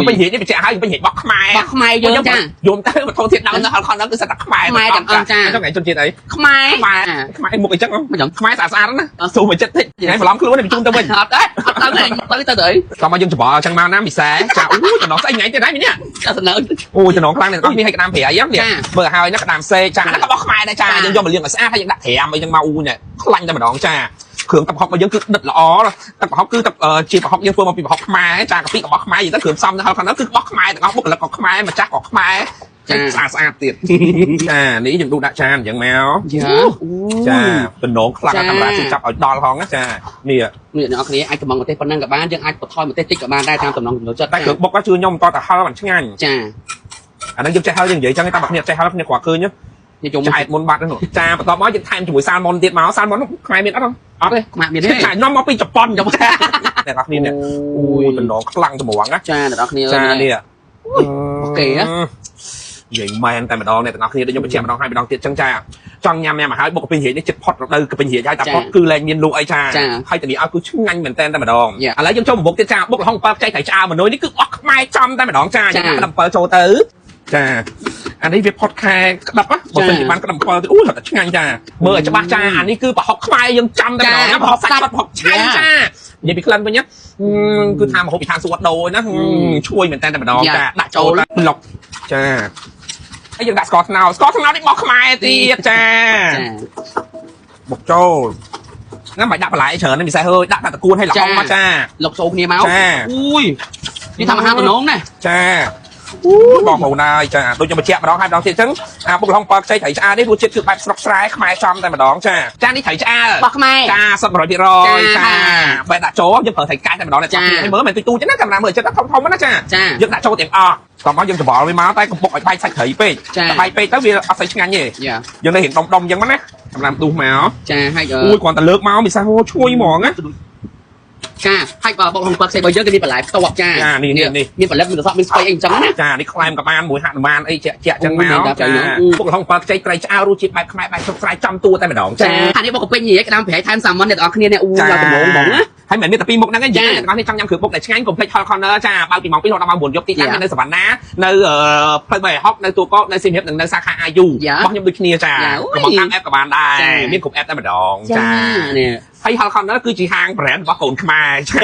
ពេញរាជនេះបញ្ជាក់ឲ្យពេញរាជបោះខ្មែរ បោះខ្មែរយើងចា យមទៅវត្ថុធាតុដើមនៅហល់ខនហ្នឹងគឺសិតតែខ្មែរ ខ្មែរទាំងអស់ចា ចង់ថ្ងៃជនជាតិអី ខ្មែរ ខ្មែរខ្មែរមុខអីចឹង មិនចឹង ខ្មែរស្អាតស្អាតណាស៊ូមកចិត្តតិចថ្ងៃបន្លំខ្លួននេះបញ្ជូនទៅវិញ អត់ទេអត់ទៅទេទៅទៅទៅ តោះមកយើងច្បល់ចឹងមកណាពិសេសចាអូចំណងស្អីថ្ងៃទៀតហើយមីនេះ អត់ទៅ អូចំណងខ្លាំងនេះទាំងអស់នេះឲ្យក្តាមប្រៃហ្នឹងនេះ ចា មើលហើយណាក្តាមសេកចាហ្នឹងក៏បោះខ្មែរដែរចា ចា យើងយកមកលាងឲ្យស្អាតហើយយើងដាក់ត្រាំអីចឹងមកអូនេះខ្លាញ់តែម្ដងចាគ្រឿងទឹកប្រហុករបស់យើងគឺដិតល្អទឹកប្រហុកគឺទឹកជាប្រហុកយើងធ្វើមកពីប្រហុកខ្មែរចាកាពិក៏បោះខ្មែរនិយាយទៅគ្រឿងផ្សំនៅហៅខាងនោះគឺបោះខ្មែរទាំងអស់បុគ្គលិកក៏ខ្មែរម្ចាស់ក៏ខ្មែរ ចា ស្អាតស្អាតទៀតចានេះយើងដួសដាក់ចានអញ្ចឹងមក ចា ចាតំណងខ្លាំងកាមេរ៉ាជួយចាប់ឲ្យដល់ហងណាចានេះ នេះអ្នកនរគ្នាអាចកំងម្ទេសប៉ុណ្ណឹងក៏បានយើងអាចបន្ថយម្ទេសតិចក៏បានដែរតាមតំណងចំណូលចិត្ត តែគ្រឿងបុកក៏ជឿខ្ញុំតតែហល់មិនឆ្ងាញ់ ចា អាហ្នឹងយើងចេះហល់យើងនិយាយចឹងតែបើគ្នាចេះហល់គ្នាគ្រាន់ឃើញ នេះជុំ ឆ្អែតមុនបាត់ហ្នឹងចាបន្ទាប់មកយើងថែមជាមួយសាល់មុនទៀតមកសាល់មុនខ្មែរមានអត់អត់ទេ ខ្មែរមានទេ ចាខ្ញុំមកពីជប៉ុនខ្ញុំចាអ្នកនរគ្នានេះអូយតំណងខ្លាំងត្មងណា ចាអ្នកនរគ្នា ចានេះ អូខេ និយាយមែនតែម្ដងអ្នកទាំងអស់គ្នាដូចខ្ញុំបញ្ជាក់ម្ដងហើយម្ដងទៀតចឹងចាចង់ញ៉ាំញ៉ាំឲ្យហើយបុកកាពីរាជនេះចិត្តផុតរដូវកាពីរាជហើយតែផុតគឺលែងមានលក់អីចាហើយតានេះឲ្យគឺឆ្ងាញ់មែនតែនតែម្ដងឥឡូវយើងចូលមកបុកទៀតចាបុកល្ហុង7ខ្ចីត្រីឆ្អើមនុយនេះគឺអស់ខ្មែរចំតែម្ដងចាយើងដាក់7ចូលទៅចាអានេះវាផុតខែក្តាប់បើមិនបានក្តាប់7ទៀតអូរត់តែឆ្ងាញ់ចាមើលឲ្យច្បាស់ចាអានេះគឺប្រហុកខ្មែរយើងចំតែម្ដងណាប្រហុកសាច់ប្រហុកឆៃចានិយាយពីក្លិនវិញណាគឺថាមហូបពីឋានសួគ៌ដូរណាឈួយមែនតែម្ដងចាដាក់ចូលលុកចាហើយយើងដាក់ស្ករត្នោតស្ករត្នោតនេះរបស់ខ្មែរទៀតចា ចា បុកចូលណាមិនដាក់បន្លែច្រើនទេពិសេសហើយដាក់តែតកួនឲ្យល្ហុងមកចា លុកចូលគ្នាមក ចា អូយនេះធ្វើអាហារតំណងណា ចាអូយបងប្អូនហើយចាដូចខ្ញុំបញ្ជាក់ម្ដងហើយម្ដងទៀតអញ្ចឹងអាបុកល្ហុង7ខ្ចីត្រីឆ្អើនេះរសជាតិគឺបែបស្រុកស្រែខ្មែរចំតែម្ដងចាចានេះត្រីឆ្អើ បោះខ្មែរ ចាសុទ្ធ100% ចា ចាបែរដាក់ចូលយើងប្រើត្រីកាយតែម្ដងអ្នក ចា ទាំងមើលមិនទូចទូចណាកាមេរ៉ាមើលចិត្តធំធំណាចា ចា យើងដាក់ចូលទាំងអស់តោះមកយើងច្បល់វាមកតែកំពុកឲ្យបែកសាច់ត្រីពេក ចា តែបែកពេកទៅវាអត់សូវឆ្ងាញ់ទេ យ៉ា យើងនៅរៀងដុំដុំអញ្ចឹងមកណាសម្រាប់ទូសមក ចាហើយ អូយគ្រាន់តែលើកមកមីសាហូឈ្ងុយហ្មងណា ចាហើយបើបុកហុងពឹកផ្សេងបើយើងគេមានបន្លែផ្ទាប់ចា ចានេះនេះនេះ មានបន្លែមានត្រសក់មានស្ពៃអីអញ្ចឹងណា ចានេះខ្លែមក៏បានមួយហនុមានអីជាក់ជាក់ចឹងមក អូយ ចា ចា ពុកល្ហុង7ខ្ចីត្រីឆ្អើរសជាតិបែបខ្មែរបែបស្រុកស្រែចំតួតែម្ដង ចាហើយនេះបុកកាពេញនិយាយក្តាមប្រៃថែមសាម៉ុនអ្នកទាំងអស់គ្នានេះអូ ចា ឡើងដំងហ្មងណា ហើយមិនមានតែពីរមុខហ្នឹងទេ ចា យើងទាំងអស់នេះចង់ញ៉ាំគ្រឿងបុកដែលឆ្ងាញ់កុំភ្លេច Hall Corner ចាបើកពីម៉ោង2រហូតដល់ម៉ោង9យប់ទីតាំង យ៉ា នៅសវណ្ណានៅផ្លូវ360នៅទួលគោកនៅសៀមរាបនិងនៅសាខា IU យ៉ា របស់ខ្ញុំដូចគ្នាចា យ៉ាអូយ កុំតាម app ក៏បានដែរ ចា មានគ្រប់ app តែម្ដង ចានេះ ហើយ Hall Corner គឺជាហាង brand របស់កូនខ្មែរចា